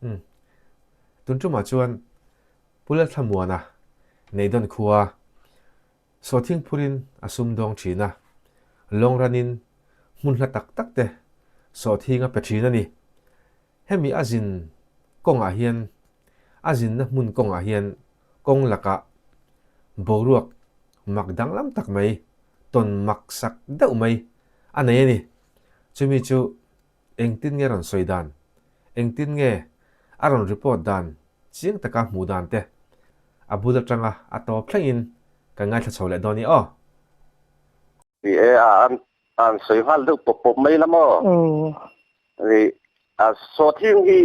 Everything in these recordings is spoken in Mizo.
Umm. Tun tumah chuan Pu Lalthlamuana Neidawn khua Sawhthing phurin a sumdawng thin a, lawng ranin hmun hla tak tak te sawhthing a pe thin a ni. Hemi a zin kawngah hian a zinna hmun kawngah hian kawng lakah boruak mak danglam tak mai, tawn mak sak deuh mai a nei a ni. Chumi chu Engtin nge rawn sawi dan? Engtin nge a rawn report dan chiang taka hmuh dan te a bul atanga a tawp thlengin kan ngaithla chho leh dawn i aw. Ni e, a an an sawi nghal deuh pawp pawp mai la maw? Ni, a sawthing hi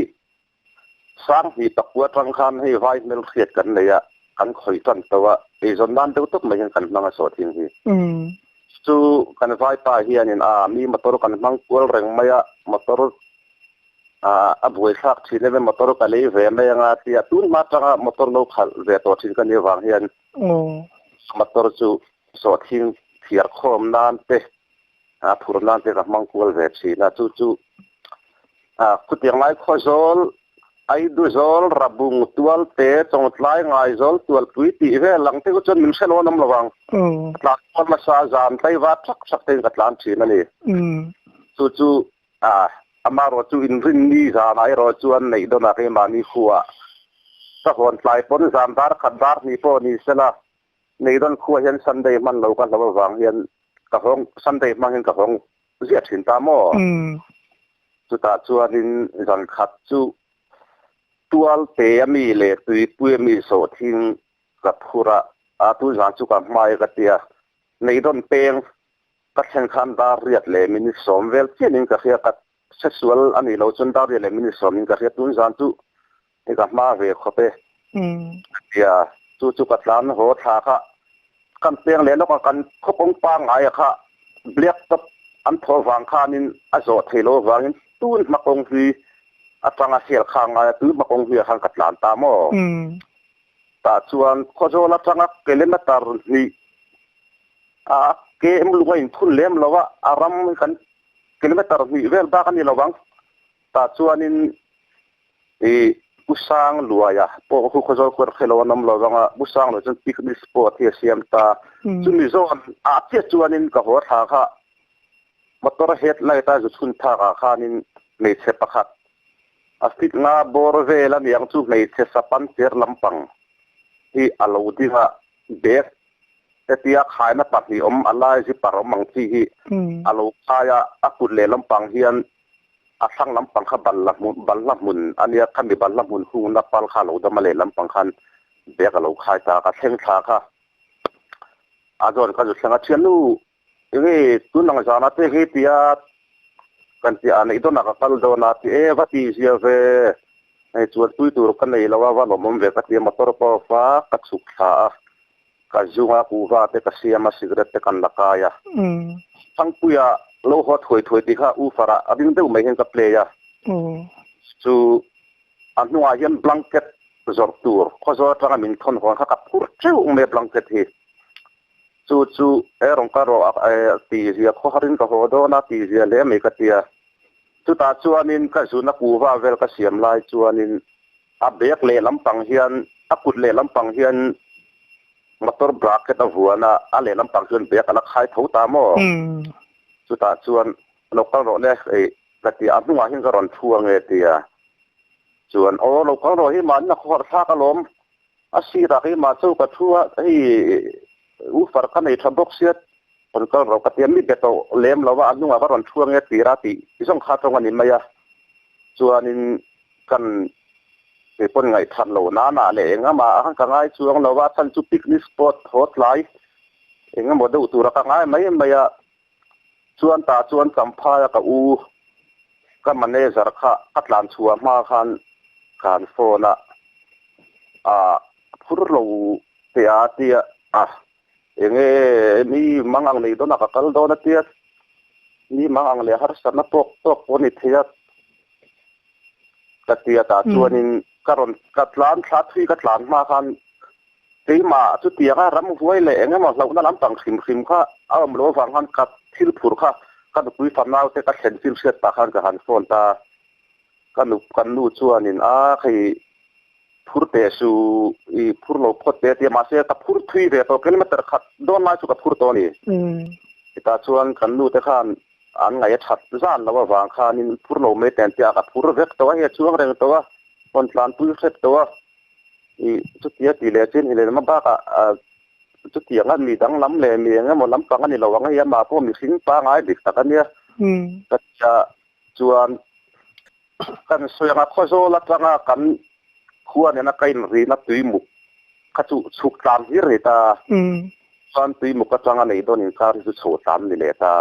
Sanghnih pakua atang khan hei vai hmelhriat kan nei a, kan khawih tan tawh a, eizawn nan deuh tawp mai hian kan hmang a sawhthing hi. Chu kan vaipa hianin a mi motor kan hmang kual reng mai a, motor a buaithlak thin em em, motor ka lei ve mai anga tia tun hma atanga motor lo khalh ve tawh thin ka nih avang hian motor chu sawhthing thiar khawm nan te a phur nan te ka hmang kual ve thin a, chu chu a khutiang lai Khawzawl, Aiduzawl, Rabung, Tualte, Chawngtlai, Ngaizawl, Tualpui tih vel ang te chu chuan min hre lo an awm lo vang. Ka tlan kual nasa a, zan tlaiva thak thak tein ka tlan thin a ni. Chu chu a amarawh chu inrinni zanah erawh chuan neih dawnah keimahni khuaah ka hawn tlai pawn zan dar khat dar hnih pawh ni sela Nei dawn khua hian Sunday hman lo ka hlo avang hian ka hawng Sunday hmang hian ka hawng ziah thin ta maw? Chutah chuanin zan khat chu Tualte a mi leh Tuipui a mi sawhthing ka phur a, a tun zan chu ka hmai ka tia. Nei dawn peng ka thlen khan dar riat leh minute sawm vel chianin ka hria ka hresual a nih loh chuan dar riat leh minute sawmin ka hria tun zan chu Hei ka hma ve khawp e. Ka ti a, chu chu ka tlan haw thla kha kan peng leh lawk a, kan khawpawng pangngai a kha black top an thaw vang khanin a zawh thei lo avangin tun hma kawng hlui atanga hel kha ngai a, tun hma kawng hluiah khan ka tlan ta maw? Tah chuan Khawzawl atanga kilometer hnih a kem lung a inthun lem lo a, a ram hi kan kilometer hnih vel bak a ni lo ang. Tah chuanin I Pu Sang Luaia pawh khu Khawzawl khuar khelo an awm lo vang a, Pu Sang Luaia chuan picnic spot hi a siam ta. Chumi zawn ah chiah chuanin ka haw thla kha motor headlight a zu chhun phak ah khanin hmeichhe pakhat a fit nga bawr vel a niang chu hmeichhe sapan cher lampang hi a lo ding a, bag hetia khaina pahnih awm a lai zipper awm ang chi hi a lo khai a, a kut leh lampang hian A thlang lampang kha bal la hmun balhla hmun a nia, khami balhla hmun hungna pal kha a lo dam a leh lampang khan bag a lo khai ta ka thleng thla kha a zawn ka zu thleng a, thiannu enge tun ang zana te hi tia kan ti a neih dawnah ka kal dawn a ti e va ti zia ve hei chuan pui tur ka nei lo a va lawmawm ve ka ti a motor pawh va ka chhuk thla a Ka zunga kuhva te ka siam a, cigarette te kan la kai a. Thangpuia lo haw thuai thuai tih kha U Farah a ring deuh mai hian ka play a. Chu a hnungah hian blanket zawrh tur Khawzawl atanga min thawn hawn kha ka phur teuh mai a blanket hi. Chu chu e rawn ka rawh a ti zia khawharin ka haw dawn a ti zia hle mai ka tia. Chutah chuanin ka zuna kuhva vel ka siam lai chuanin A bag leh lampang hian a kut leh lampang hian motor bracket a vuan a, a leh lampang chuan bag a la khai tho ta maw? Chutah chuan lo kal rawh le ei ka ti a, a hnungah hian ka rawn thu ange ti a, chuan aw lo kal rawh hi mahni a khawharh thlak alawm, a sirah keimah chu ka thu a, hei woofer ka nei tha bawk sia rawn kal rawh ka ti a, mi be tawh lem lo a, a hnungah ka rawn thu ange tira tih zawng kha tawng a ni mai a, chuanin Kan kei pawn ngaihthat loh nana leh eng emaw ah khan ka ngai chuang lo a, chhan chu picnic spot haw tlai eng emaw deuh tura ka ngai mai mai a, chuan tah chuan Champhai a ka u ka manager kha ka tlan chhuah hma khan ka han phone a, ah phur lo teh a tia a enge mi mang ang nei dawn a ka kal dawn a tia, mi mang ang leh harsatna tawk tawk pawh a ni thei a. Ka tia tah chuanin ka rawn ka tlan thla thui ka tlan hma khan keimah chutianga ramhuai leh eng emaw hlauhna lampang hrim hrim kha a awm loh avang khan ka thil phur kha ka nupui fanau te ka thlen fir hriat pah khan ka han phone ta. Ka nu kan nu chuanin a hei phur teh su i phur lo phawt teh a ti a, mahse ka phur thui ve tawh kilometer khat dawn lai chu ka phur tawh a ni. Chutah chuan kan nu te khan an ngaih a that zan lo avang khanin phur lo mai teh an ti a, ka phur vek tawh a, hei a chuang reng tawh a, rawn tlanpui hrep tawh a, i chutia tih leh chin hi leh bakah chutiang a mi danglam leh mi eng emaw lampang a ni lo ang hei amah pawh mihring pangai dik tak a nia ka tia chuan kan sawi anga Khawzawl atanga kan khua nena ka inrina tuimuk kha chu chhuk tlan hlir a ni ta. Chuan tuimuk atanga nei dawn inkar hi chu chho tlan a ni leh ta.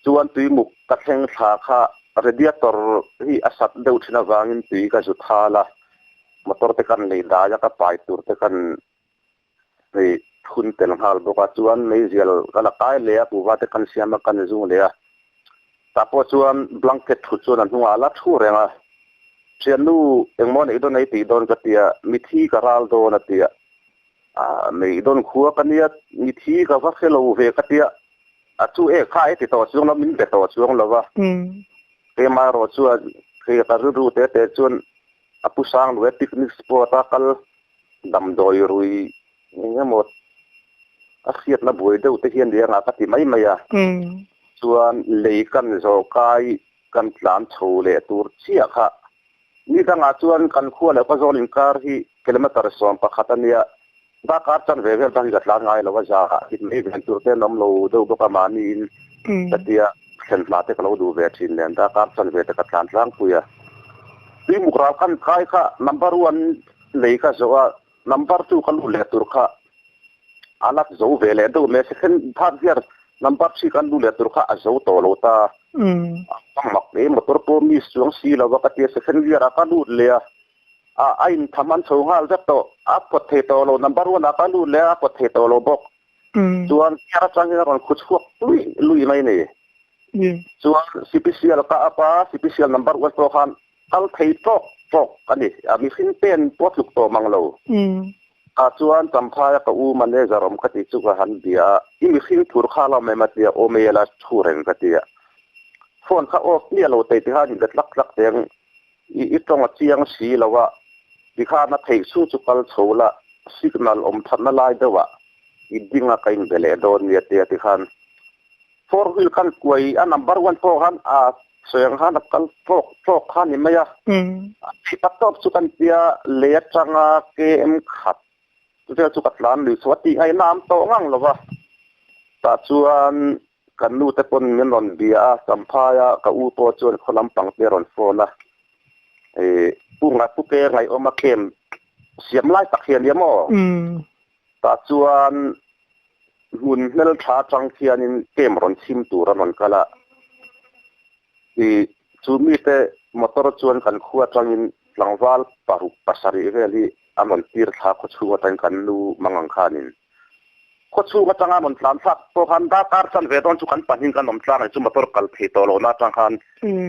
Chuan tuimuk ka thleng thla kha radiator hi a sat deuh thin avangin tui ka zu thal a, motor te kan lei dai a, ka pai tur te kan Hei phun tel nghal bawk a, chuan meizial ka la kai leh a, kuhva te kan siam a, kan zung leh a. Tah pawh chuan blanket thut chuan a hnungah a la thu reng a, Thiannu engmaw neih dawn ei tih dawn ka ti a, mithi ka ral dawn a ti a, ah neih dawn khua ka nia, mithi ka va hre lo ve ka ti a, a chu e kha e ti tawh chuang lo, min be tawh chuang lo va. Keimah erawh chuan hei ka rilru te te chuan a pu sang luai picnic spot a kal Damdawi rui eng emaw a hriatna buai deuh te hian riangah ka ti mai mai a, chuan lei kan zawh kai kan tlan chho leh tur chiah kha. Ni dangah chuan kan khua leh Khawzawl inkar hi kilometre 11 a nia, darkar chanve vel bak hi ka tlan ngai lo a, za hit mai ven tur te an awm lo deuh bawk a, mahniin ka tia thlen hma te ka lo duh ve thin nen darkar chanve te ka tlan tlangpui a. Tuimuk ral kan kai kha number one Lei ka zawh a, number chu ka lut leh tur kha a la zo ve leh deuh mai a, second third gear number three kan lut leh tur kha a zo tawh lo ta. A mak e, motor pawh miss chuang si lo a ka ti a, second gear ah ka lut leh a, a a intham an chho nghal vek tawh, a pawt thei tawh lo, number one ah ka lut leh a, a pawt thei tawh lo bawk. Chuan gear atang hian a rawn khu chhuak luih luih mai a ni. Chuan CPCL ka up a, CPCL number one pawh khan Kal thei tawk tawk a ni. A mihring pen pawh tluk tawh mang lo. Kha chuan Champhaia ka u manager awm ka ti chu ka han bia a, i mihring thur kha lo mai ma tia awm e la thu reng ka ti a. Phone kha off miah lo thei tikhan in be tlak tlak teng i i tawng a chiang si lo a, tikhan a theih chhung chu kal chho la, signal awm thatna lai deuh ah i ding a ka in be leh dawn nia tia tikhan Four wheel khan kuai a number one pawh khan a sawi ang khan a kal tawk tawk kha a ni mai a. A tih tak tawp chu kan tia lei atanga KM khat vel chu ka tlan lui chho a tih ngaihna am tawh ngang lo va. Tah chuan kan nu te pawn min rawn bia a, Champhai a ka u pawh chuan khaw lampang te a rawn phone a. Ih pu pu ke ngaihawm a camp siam lai tak hi a nia maw? Tah chuan hmun hmeltha atang khianin camp rawn chhim tur a rawn kal a, ih chu mite motor chuan kan khua atangin tlangval paruk pasarih vel hi an rawn tir thla khawchhung atangin kan nu mang ang khanin khawchhung atanga rawn tlan thlak pawh khan darkar chanve dawn chu kan pahnih kan awm tlang ang chu motor kal thei tawh lohna atang khan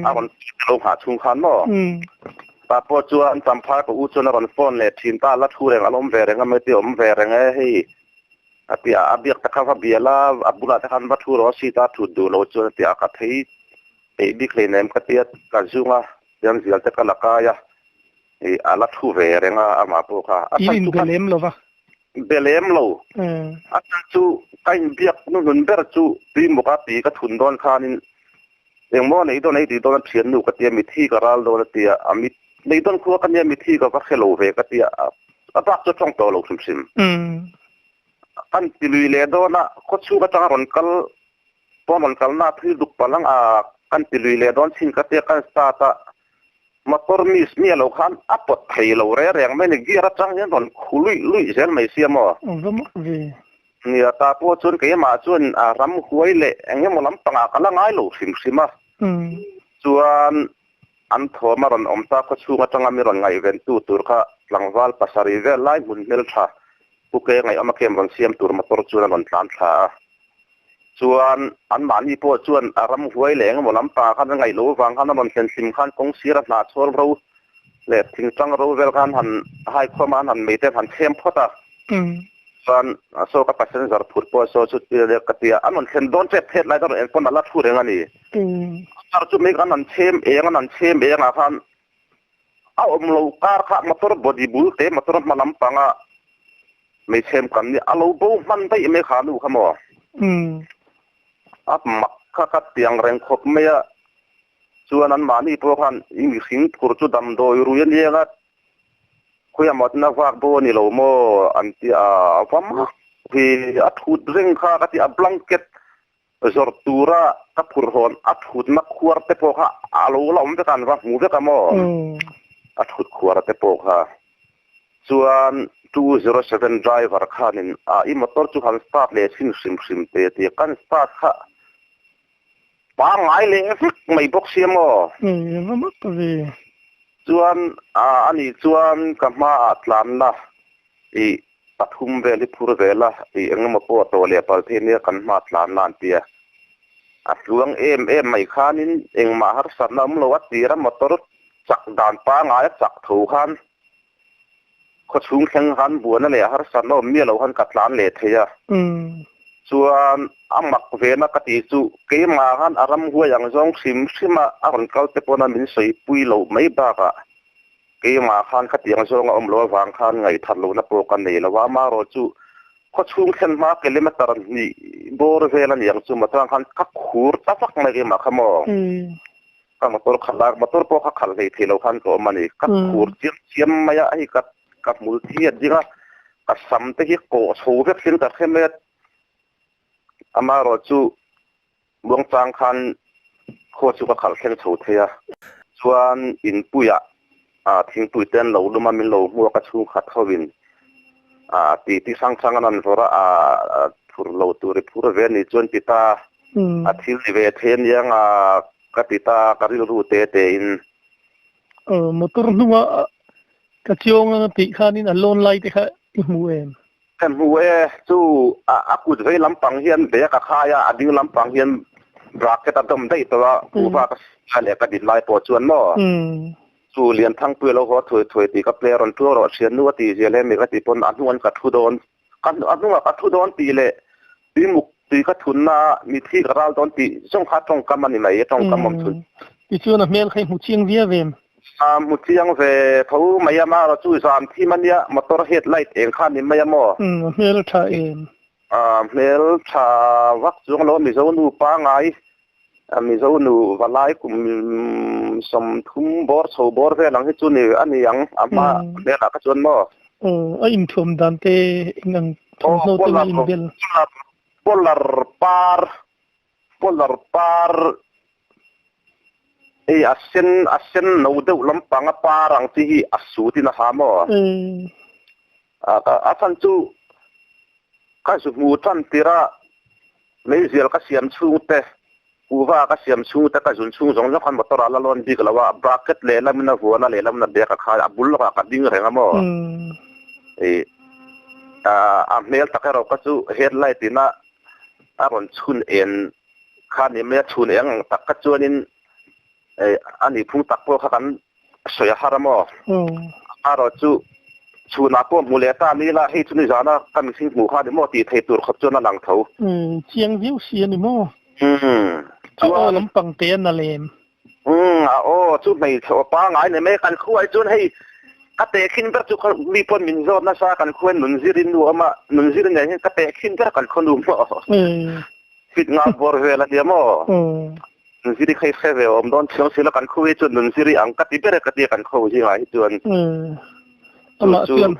a rawn lo nghah chhung khan maw. Tah pawh chuan Champhai ka u chuan a rawn phone leh thin ta, la thu reng a la awm ve reng a, mate awm ve reng e hei a ti a, a biak te kha va bial a, a bulah te khan va thu rawh a seat a thut duh lo chuan a ti a, ka thei peih bik hleinem ka ti a, ka zung a, chuan zial te ka la kai a, ih a la thu ve reng a amah pawh kha. In inbe lem lo va? Be lem lo. A chhan chu ka inbiak hnuhnun ber chu tuimawk a ti ka thun dawn khanin Engmaw nei dawn ei tih dawn a thiannu ka tia mithi ka ral dawn a tia a mit nei dawn khua ka nia mithi ka va hre lo ve ka tia a bak chu a tawng tawh lo hrim hrim. Kan ti lui leh dawn a khawchhung atanga rawn kal pawn rawn kalna a thil duk palh ang a kan ti lui leh dawn chin ka tia kan start a motor miss miah lo khan a pawt thei lo reng reng mai a ni gear atang hian rawn khu luih luih zel mai sia maw. Awm ve. Nia, ta pawh chuan keimah chuan a ramhuai leh eng emaw lampangah ka la ngai lo hrim hrim a. Chuan an thawm a rawn awm ta khawchhung atanga mi rawn ngaihventu tur kha tlangval pasarih vel lai hmun hmeltha Pu Ke ngaihawm a kem rawn siam tur motor chuan a rawn tlan thla a. Chuan anmahni pawh chuan a ramhuai leh eng emaw lampangah khan a ngaih loh avang khan a rawn thlen hlim khan kawng sira hnahchhawl ro leh thingtang ro vel khan han haikhawm a, an han mei te an han chhem phawt a. Chuan saw ka passenger phur pawh saw chu tir leh ka ti a, an rawn thlen dawn tep phet lai ka rawn en pawn a la thu reng a ni. A tar chu mai an han chhem eng an han chhem eng ah khan. A awm lo kar kha motor body bul te motor hma lampanga hmeichhem kan nia a lo bo hman daih mai kha nu kha maw? A mak kha ka tiang reng khawp mai a, chuan anmahni pawh khan i mihring phur chu damdawi rui a nia nga Khawiah mawtna vak bo a ni lo maw an ti a, va mak hi a thut reng kha ka ti a, blanket zawrh tura ka phur hawn a thutna khuar te pawh kha a lo la awm vek a, an va hmu vek a maw a thut khuar te pawh kha. Chuan 207 driver khanin a i motor chu han start leh chhin hrim hrim te a ti a, kan start kha Pangngai leh vek mai bawk sia maw? Eng a mak ve. Chuan a nih chuan ka hmaah tlanna i pathum vel hi phur ve la, i engemaw pawh a tawh leh pal thei nia kan hma tlanna an ti a. A tluang em em mai khanin engmah harsatna awm lo a tir a motor chak dan pangngai a chak tho khan Khawchhung thleng khan buana leh harsatna awm miah lo khan ka tlan leh thei a. Chuan a mak vena ka tih chu keimah khan a ramhuai ang zawng hrim hrim a a rawn kal te pawna min sawipui loh mai bakah keimah khan khatiang zawng a awm loh avang khan ngaihthat lohna pawh ka nei lo a. Amaherawh chu khawchhung thlen hma kilometer hnih bawr vel a ni ang chu maw khan ka khur ta vak mai keimah kha maw. Ka motor khalh a, motor pawh kha khalh hlei thei lo khan ka awm a ni. Ka khur chiam chiam mai a, hei ka ka hmul thi a ding a, ka sam te hi kawh chho vek hian ka hre mai a. Amaherawhchu Buangchang khan khaw chu ka khalh thleng chho thei a. Chuan inpuiah thingpui te an lo lum a, min lo hmu a, ka chhungkhat hovin ti ti hrang hrang an an vawrh a, phur lo tur i phur ve a nih chuan ti ta. A thil ni ve thei aniang a ka ti ta ka rilru te te in. Motor hnunga ka chiang anga tih khanin a lawn lai te kha i hmu em? Ka hmu e, chu a kut vei lampang hian bag a khai a, a ding lampang hian bracket a dawm daih tawh a, kuhva ka siam lai leh ka din lai pawh chuan maw? Chu Lianthangpui a lo haw thuai thuai tih ka player rawn ṭuang rawh thiannu a tih zial emi ka tih pawn a hnung an ka thu dawn Ka a hnungah ka thu dawn tih leh tuimuk tui ka thunna ah mithi ka ral dawn tih zawng kha tawngkam a ni mai, tawngkam awm chhun. Tichuan a hmel kha i hmu chiang viau em? A hmu chiang ve tho mai a, amaherawh chu zan thim a nia, motor head light eng kha a ni mai a maw? A hmel tha em? A hmel tha vak chuang lo, Mizo nu pangai, Mizo nu valai kum 30 bawr chho bawr vel ang hi chu ni a ni ang, a hma hmelah kha chuan maw? Aw, a inthuam dan te eng ang thawmhnaw te nge inbel? Polar par, polar par hei a sen a sen no deuh lampang a par ang chi hi a sut in a ha maw? A chhan chu Ka zu hmu tan tir a, meizial ka siam chhung te, kuhva ka siam chhung te, ka zun chhung zawng zawng khan motor ah la lawn bik lo a, bracket lehlam in a vuan a, lehlam in a bag a khai a, a bul lawkah ka ding reng a maw? Ih, a hmel tak erawh ka chu headlight in a a rawn chhun en kha ni mai a, chhun eng ang tak kha chuanin a nih phung tak pawh kha kan sawi a har a maw? Erawh chu chhunah pawh hmu leh ta ni la, hei chu nizana ka mihring hmuh kha a ni maw tih thei tur khawp chuan a lang tho. Chiang viau si a ni maw? A aw lampang te a na lem. A aw chu hmeichhe aw pangngai ni mai kan khuai chuan hei ka tehkhin ber chu mi pawn min zawt nasa kan khuai nunzirin nu awm a, nunzir nen hian ka tehkhin ber kan khaw nu maw? Fit nga bawr vel a nia maw? Nunziri kha i hre ve awm dawn thiang si lo, kan khawi chuan Nunziri ang ka ti ber e ka ti a kan khawi zingah hi chuan. Amah chuan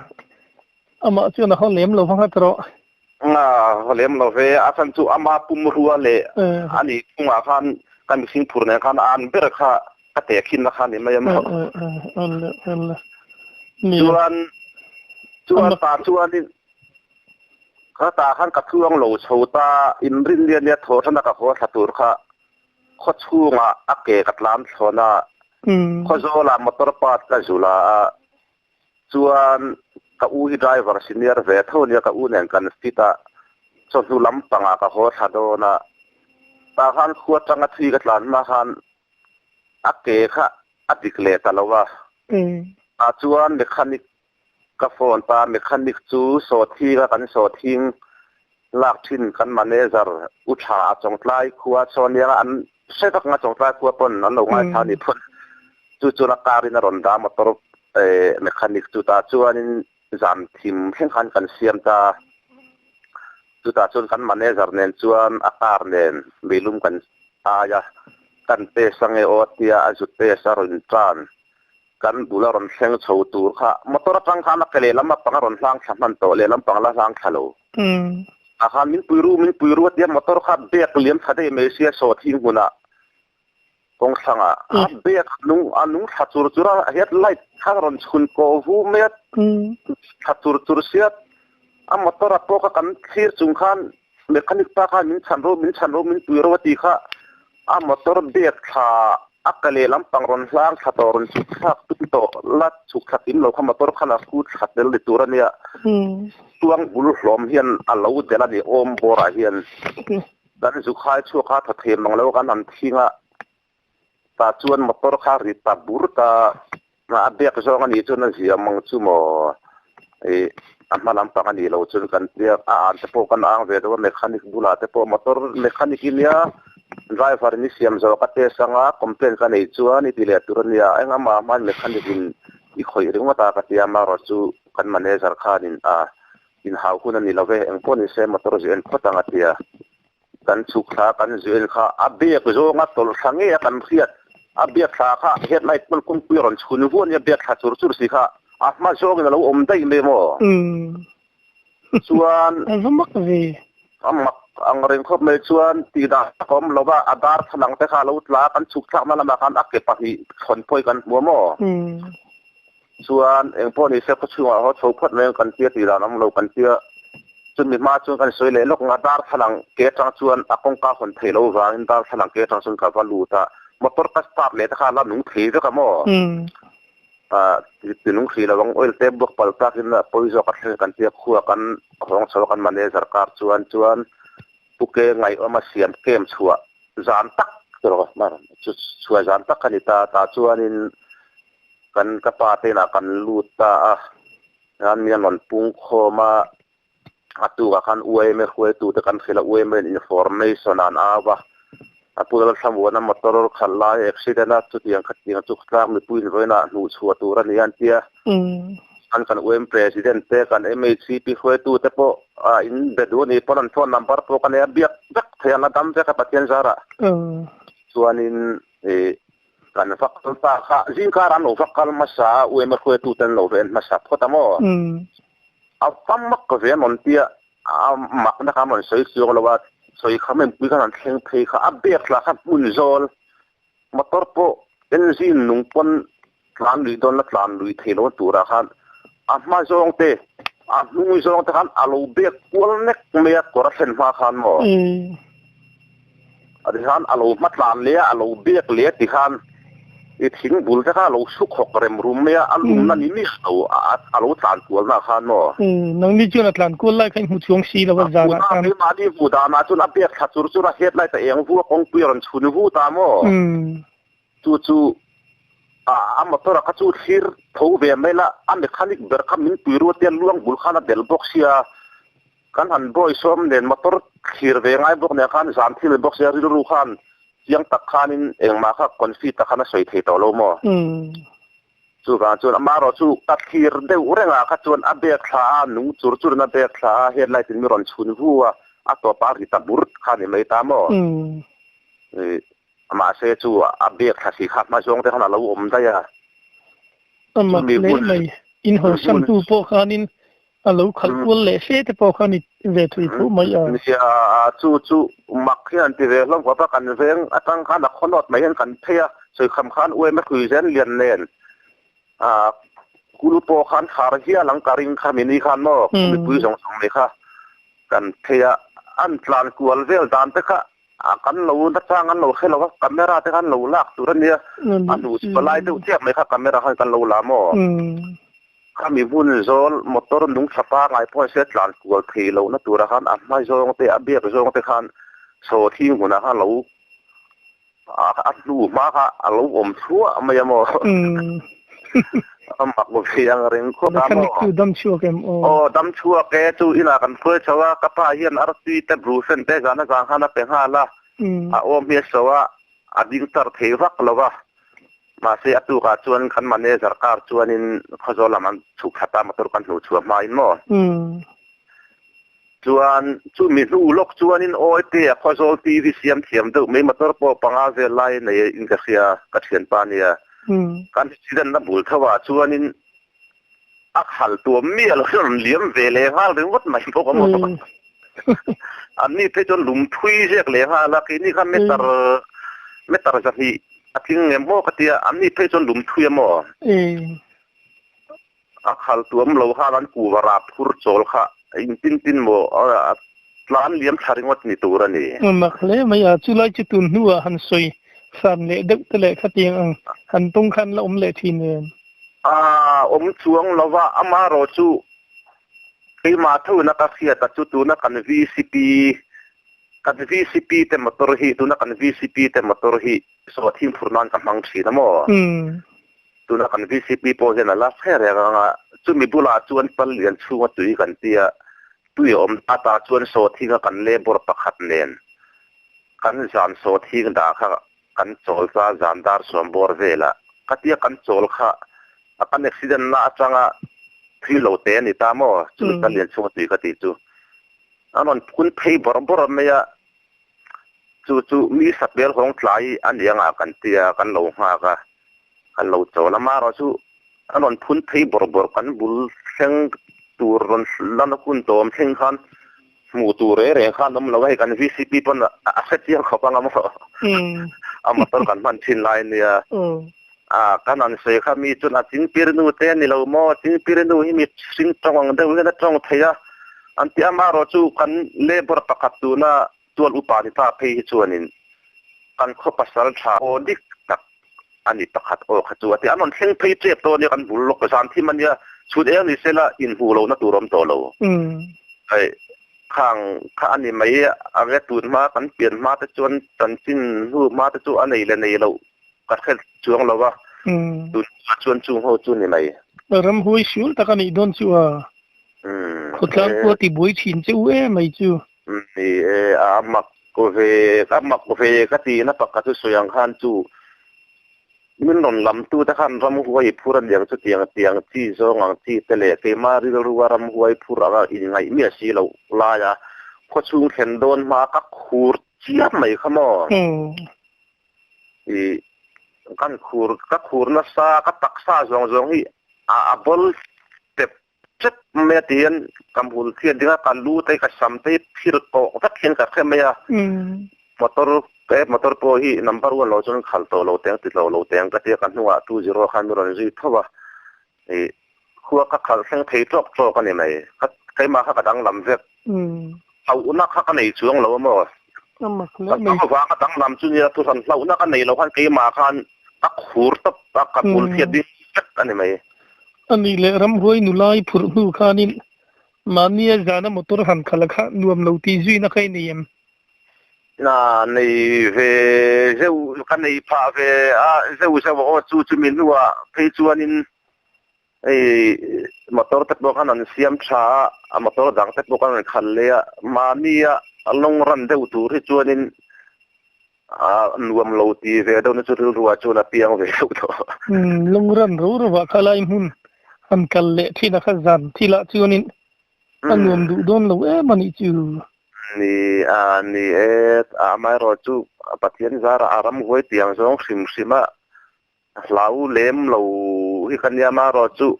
amah chuan a haw lem lo vang a tawh. A haw lem lo ve, a chhan chu ama pumrua leh a nih chungah khan ka mihring phur nen khan a an ber kha ka tehkhin na kha ni mai a maw. Chuan chuan tah chuanin Ka tah khan ka thuang lo chho ta, inrin lian nia thaw ṭhana ka haw thla tur kha khaw chhungah a ke ka tlan thlawn a, Khawzawlah motor part ka zul a, chuan ka u hi driver senior ve tho nia ka u nen kan fit a, chawhnu lampangah ka haw thla dawn a, tah khan khua ṭanga thui ka tlan hma khan a ke kha a dik leh ta lo a, tah chuan mechanic Ka phone ta mechanic chu sawhthing a kan sawhthing lak thin kan manager u tha a chawngtlai khua sawn nia an hre vak anga chawngtlai khua pawn an lo ngaithla a ni phawt chu chuan a car in a rawn dah motor Mechanic chutah chuanin zan thim thleng khan kan siam ta. Chutah chuan kan manager nen chuan a car nen meilum kan ai a, kan test ange aw tia a zu test a rawn tan. Kan bul a rawn thleng chho tur kha motor atang khan a ke lehlam apang a rawn hlang thla hman tawh, lehlam pang la hlang thla lo. Tah khan min pui ru, min pui ru a tia motor kha bag liam thla daih mai sia saw thing hmunah Kawng thlangah a bag nung a nung thla chur chur a, head light kha rawn chhun kawh vu mai a, thla chur chur sia a motor a pawk a kan thlir chung khan mechanic pa khan min chhan ro min chhan ro min pui ro a tih kha a motor bag thla a ka leh lampang rawn hlang thla tawh rawn chhuk thlak tum tawh la chhuk thla kim lo kha motor khan a hrut thla tel ni tur a nia tuang bul hlawm hian a lo delh a ni awm bawrah hian. Kan zu khai chhuak a tha thei mang lo kan han thing a, tah chuan motor kha ri ta bur ta a bek zawng a nih chuan a zia mang chu maw ih a hma lampang a nih loh chuan kan tia a an te pawh kan ang ve deuh a mechanic bulah te pawh motor mechanic i nia driver in i siam zawh ka test anga complaint ka neih chuan i ti leh tur a nia eng amah hmain mechanic in i khawih ringawt a ka tia amaherawhchu chu kan manager khanin a Inhau hun a ni lo ve, engpawh ni se motor zu en phawt ang a ti a. Kan chhuk thla kan zu en kha a bag zawnga tawlh thla ngei a kan hriat. A bag thla kha headlight pawn kawngpui a rawn chhun vu a nia, bag thla chur chur si kha a hma zawngin a lo awm daih mai maw? Chuan. A va mak ve. A mak ang reng khawp mai chuan tih dah tak a awm lo va, a dar thla lang te kha a lo tla a, kan chhuk thlakna lamah khan a ke pahnih thawn pawhin kan hmu a maw? Chuan eng pawh ni se khaw chhungah haw chho phawt mai ang kan tia tih dan awm lo kan tia. Chumi hma chuan kan sawi leh lawk ang a, darthlalang ke atang chuan a kawngka hawn theih loh vangin darthlalang ke atang chuan ka va lut a, motor ka start leh te kha a la nung thei vek a maw? Ti nung hrih lo ang, oil te buak palh takin a pawi zawk a thleng kan tia khua kan hawng chho a kan manager car chuan chuan Pu Ke ngaihawm a siam kem chhuah zan tak chhuah zan tak a ni ta, tah chuanin Kan ka pa te inah kan lut ta a, an mi an rawn pung khawm a, a tukah khan UAMA hruaitu te kan hrilh a, UAMA in information an au a, a pu Lalthlamuana motor khalh lai accident a, chutiang khatiang chu tlang mipui in vawiinah hnuh chhuah tur a ni a an ti a, an kan UAM president te kan MHCP hruaitu te pawh in be duh a ni pawn an phone number pawh ka nei a, biak vek thei ang a dam vek a Pathian zarah chuanin ih Kan va kal ta kha, zingkar an lo va kal hmasa a, UMA hruaitute an lo va en hmasa phawt a maw? A va mak ve an rawn tia, a makna kha an rawn sawi chuang lo a, sawi kha mipui khan an thleng phei kha, a bag lah kha hmun zawl, motor pawh engine nung pawn tlan lui dawn la tlan lui thei lo turah khan a hma zawng te, a hnung zawng te khan a lo bag kual nek mai a, kawr a thlen hma khan maw? A ti khan a lo hma tlan leh a, a lo bek leh a ti khan i thing bul te kha a lo su khawk rem rum mai a, a lumna ni miah lo a lo tlan kual na khan maw? Nangni chuan a tlan kual lai kha i hmu chuang si lo a zanah khan. Keimahni hmu danah chuan a bek thla chur chur a, headlight a eng vu a, kawngpui a rawn chhun vu ta maw? Chu chu a motor a kha chu thlir tho ve mai la, a mechanic ber kha min pui ruat tia luang bul khan a delh bawk sia. Kan han bawi sawm nen motor thlir ve ngai bawk nen khan zan thil bawk sia rilru khan chiang tak khanin engmah kha confi tak khan a sawi thei tawh lo maw? Chuvang chuan amaherawh chu ka thlir deuh rengah kha chuan a bag thla a, nung chur churin a bag thla a, headlight in mi rawn chhun vu a, a tawpah a ri ta bur kha a ni mai ta maw? Mahse chu a bag thla si kha hma zawng te khan a lo awm daih a. A mak hle mai. In hawisantu pawh khanin a lo khalh kual leh hle te pawh kha ni ve thui tho mai a. Nia, chu chu mak hian an ti ve hlawm khawp a, kan veng atang khan a khawnawt mai hian kan phei a, sawikham khan uaima hrui zen lian nen kul pawh khan khar hial ang ka ring kha mini khan maw mipui zawng zawng mai kha kan phei a, an tlan kual vel dan te kha A kan lo nachang an lo hre lo a, camera te khan lo lak tur a nia, a hnu chu palai deuh chiah mai kha camera khan kan lo la maw? Khami hmun zawl motor nung tha pangai pawh se tlan kual thei lo na turah khan a hma zawng te a biak zawng te khan chaw thing hunah khan lo a hnu hma kha a lo awm thluah mai a maw? A mak ve ang reng khawp a maw? Mechanic chu dam chhuak em aw? Aw dam chhuak e, chu inah kan hruai chho a, ka pa hian artui te brufen te zan a zang khan a pe nghal a, a awm hi a so a, a ding tar thei vak lo a. Mahse a tukah chuan kan manager car chuanin Khawzawl lam an chhuk thla ta motor kan hnuh chhuah hmain maw? Chuan chumi hnu lawk chuanin awi te a Khawzawl TV siam thiam deuh mai motor pawh panga vel lai nei in ka hria ka thianpa nia. Kan accident na bul tho ah chuanin a khal tuam miah lo hian rawn liam ve leh nghal ringawt mai bawk a maw. Anni phei chuan lum thui ziak leh nghal a, keini kha meter meter zahnih a tling ngem maw ka tia, anni phei chuan lum thui a maw. A khal tuam lo khan an kuva rap phur chawl kha in tin tin maw a tlan liam thla ringawt ni tur a ni. Mak hle mai a, chulai chu tun hnuah han sawi san leh deuh te leh khatiang ang han tawng khan la awm leh thin em? A awm chuang lova, amaherawh chu keimah thona ka hriat a chu tuna kan vcp kan vcp te motor hi tuna kan vcp te motor hi sawhthing phur nan ka hmang thin a maw? Tuna kan vcp pawh hian a la hre reng ang a, chumi bulah chuan pal lian chhunga tui kan tia, tui a awm ta ta chuan sawhthing a kan labour pakhat nen kan zan sawhthing dah kha kan chawl ta zan dar sawm bawr velah ka tia kan chawl kha a kan accident na atanga thui lo te a ni ta maw chumi pal lian chhunga tui ka tih chu a rawn phun phei bawrh bawrh mai a. Chu chu mi sapel hawng tlai a ni angah kan tia kan lo nghak a. Kan lo chawl a, amaherawh chu a rawn phun phei bawrh bawrh kan bul thleng tur rawn lan a hun tawm thleng khan hmuh tur reng reng khan awm lo a, hei kan vcp pawn a hre chiang khawp ang a maw a motor kan hman thin lai ania a kan han sawi kha mi chuan a chingpirnu te a ni lo maw chingpirnu hi mi hring tawng ang deuh hian a tawng thei a an ti a, amaherawh chu kan labour pakhat tuna Tual upa ni ta phei hi chuanin kan khaw pasal tha aw dik tak a ni pakhat aw kha chu a ti. An rawn thleng phei tep tawh a nia kan bul lawk zan thim a nia chhut eng ni sela inhmuh lohna tur awm tawh lo. Hei khang kha a ni mai a nge tun hma kan pian hma te chuan chanchin hnu hma te chu a nei leh nei loh ka hre chuang lo a, tun hma chuan chung ho chu ni mai. Ramhuai sul tak a nih dawn chu a. Khawtlang pawh a ti buai thin che u em mai chu. Ni e, a mak ve, a mak ve ka ti na pakhat chu sawi ang khan chu min rawn lam tu te khan ramhuai phur a niang chu tiang tiang chi zawng ang chi te leh keimah rilrua ramhuai phur anga inngaih miah si loh laia khawchhung thlen dawn hma ka khur chiam mai kha maw. I kan khur ka khur nasa ka taksa zawng zawng hi a bawl tep Chep mai a ti hian ka hmul thiat ding a, ka lu te ka sam te hi phir tawh vek hian ka hre mai a. Motor he motor pawh hi number one lo chuan khal tawh lo teng ti tawh lo teng ka ti a, ka hnungah 20 khan min rawn zui tho a. Ih khua ka khalh thleng thei tawk tawk a ni mai. Ka keimah kha ka danglam vek. Hlauhna kha ka nei chuang lo a maw? Ka dang avanga danglam chu nia thuhran hlauhna ka nei lo khan keimah khan ka khur tawp a, ka hmul thiat ding vek a ni mai. A nih leh ramhuai nulai phurh hnu khanin mahnia zana motor han khalh a kha nuam lo tih zuina kha i nei em? Na nei ve zeuh ka nei phah ve a, zeuh zeuh aw chu chumi hnuah phei chuanin hei motor te pawh khan an siam tha a, a motor dang te pawh khan an khalh leh a, mahnia lawng ran deuh tur hi chuanin A nuam lo ti ve deuh na chu rilru ah chuan a piang ve deuh tawh. Umm lungran ro ro ah kha lai hmun han kal leh thin a kha zan thil ah chuanin a nuam duh dawn lo em a nih chu. Ni a ni e, amaherawh chu Pathian zara a ram huai tiang zawng hrim hrim a hlau lem lo hi ka nia amaherawh chu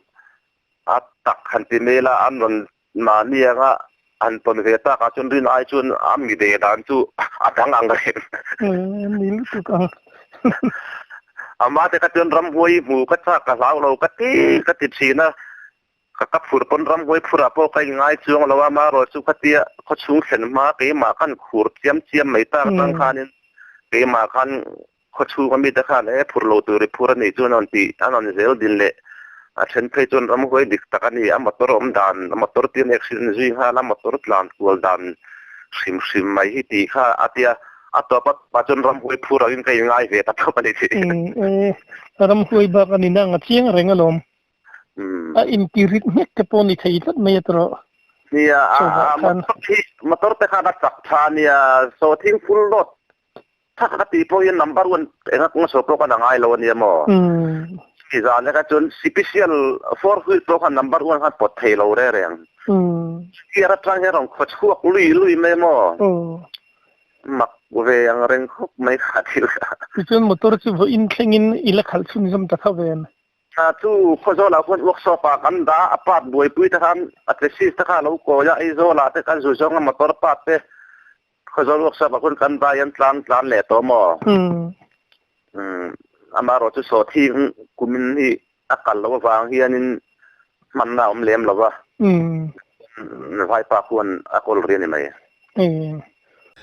a tak han ti mai la an rawn Mahni anga han tawn ve tak ah chuan rin ai chuan a mi ve dan chu a dang ang reng. Ni lutuk ang. Ama te kha chuan ramhuai hmu ka chak ka hlau lo ka ti ka ti thin a, ka ka phur pawn ramhuai phur ah pawh ka inngai chuang lo a, amaherawh chu khatia khawchhung thlen hma keimah khan khur chiam chiam mai tak atang khanin keimah khan Khawchhunga mite khan e phur lo tur i phur a nih chuan a rawn tih a rawn zel din leh a then phei chuan ramhuai dik tak a ni. A motor awm dan, a motor tir accident zui nghal a motor tlan kual dan hrim hrim mai hi tih kha a tia a tawp a tawpah chuan ramhuai phur angin ka inngai ve ta tawp a ni tih. E, ramhuai bak a ni na ang a chiang reng alawm. A intirit nghek te pawh ni thei tlat mai a tawh. Nia, a motor te khan a chak tha a nia, sawhthing full load. Thak ka tih pawh hian number one enga kawnga sawi pawh khan a ngai lo a nia maw? Chumi zan leka chuan sipisial four wheel pawh khan number one khan pawt thei lo reng reng. Gear atang hian rawn khaw chhuak lui lui mai maw? Mak ve ang reng khawp mai kha thil kha. Tichuan motor chu vawiin thlengin i la khalh chhunzawm ta tho ve. Chu Khawzawlah khuan workshop ah kan dah a, a part buaipui te khan a chassis te kha a lo kawi a, Aizawlah te kan zu zawng a motor part te Khawzawl workshop ah khuan kan dah hian tlan tlan leh tawh maw? Umm amaherawh chu sawhthing kumin hi a kal loh avang hianin hmanna a awm lem lo va, Vaipa khuan a kawl ri a ni mai.